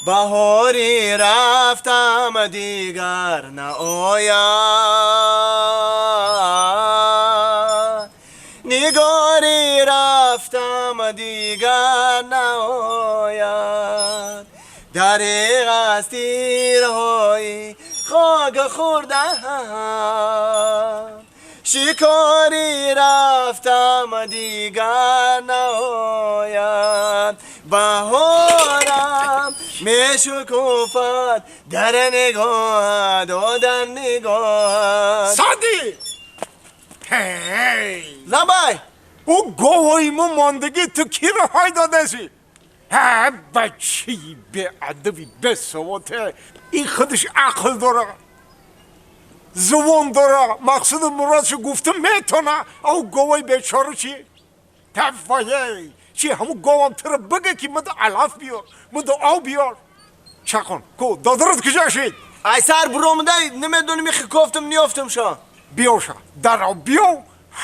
Баҳорӣ рафтам, дигар наояд. Нигорӣ рафтам, дигар наояд. Дареғ аз тирҳои хок хӯрдаам. Шикорӣ рафтам, дигар наояд. Баҳорам мешукуфад дар нигоҳат, о дар нигоҳат. Саъдӣ! Ҳей! Лаббай. Ӯ говои мо мондагӣ ту киро ҳай додасӣ? Ҳа, бачаи беадаби бесавоте, ин худаш ақл дора, зубон дора, мақсуду муродшо гуфта метона. Ав говои бечора чи тафае чи? Ҳамун говам туро бига, ки муда алаф биёр, муда об биёр. Чақон ку, додарат куҷо шид? Ай сар буромуда, намедонем, ихи кофтам, ниёфтам шо. Биёша, дарав, биё,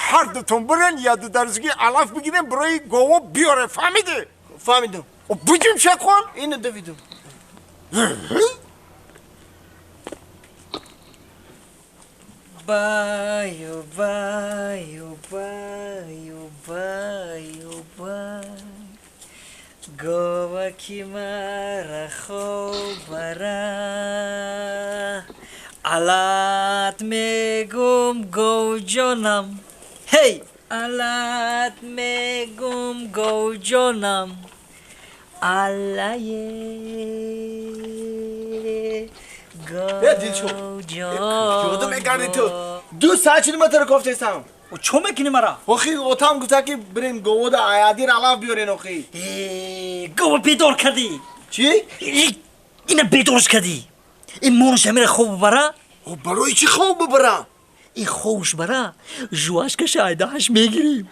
ҳар дутон бирен, яду дарзги алаф бигирем, барои гово биёре. Фаҳмидӣ? Фаҳмидам. Буҷим, чақон. Ина давидам. Баю, баю, баю, баю, бай, говаки мара хоб бара, алат мегум, говҷонам, ҳей, алат мегум, говҷонам, аллае. Ёдо мегарди ту, 2 соат шуди, ма туро кофтесам. Чо мекунӣ мара? Охи, отам гуфта, ки бирем, говода аядир алаф биёрен, охи. Гова бедор кардӣ. Чӣ? Ина бедорш кардӣ. Ин монш амира хоб бара. Барои чӣ хоб бибарам? Ин хобш бара, жвачка ша айдаҳаш мегирим.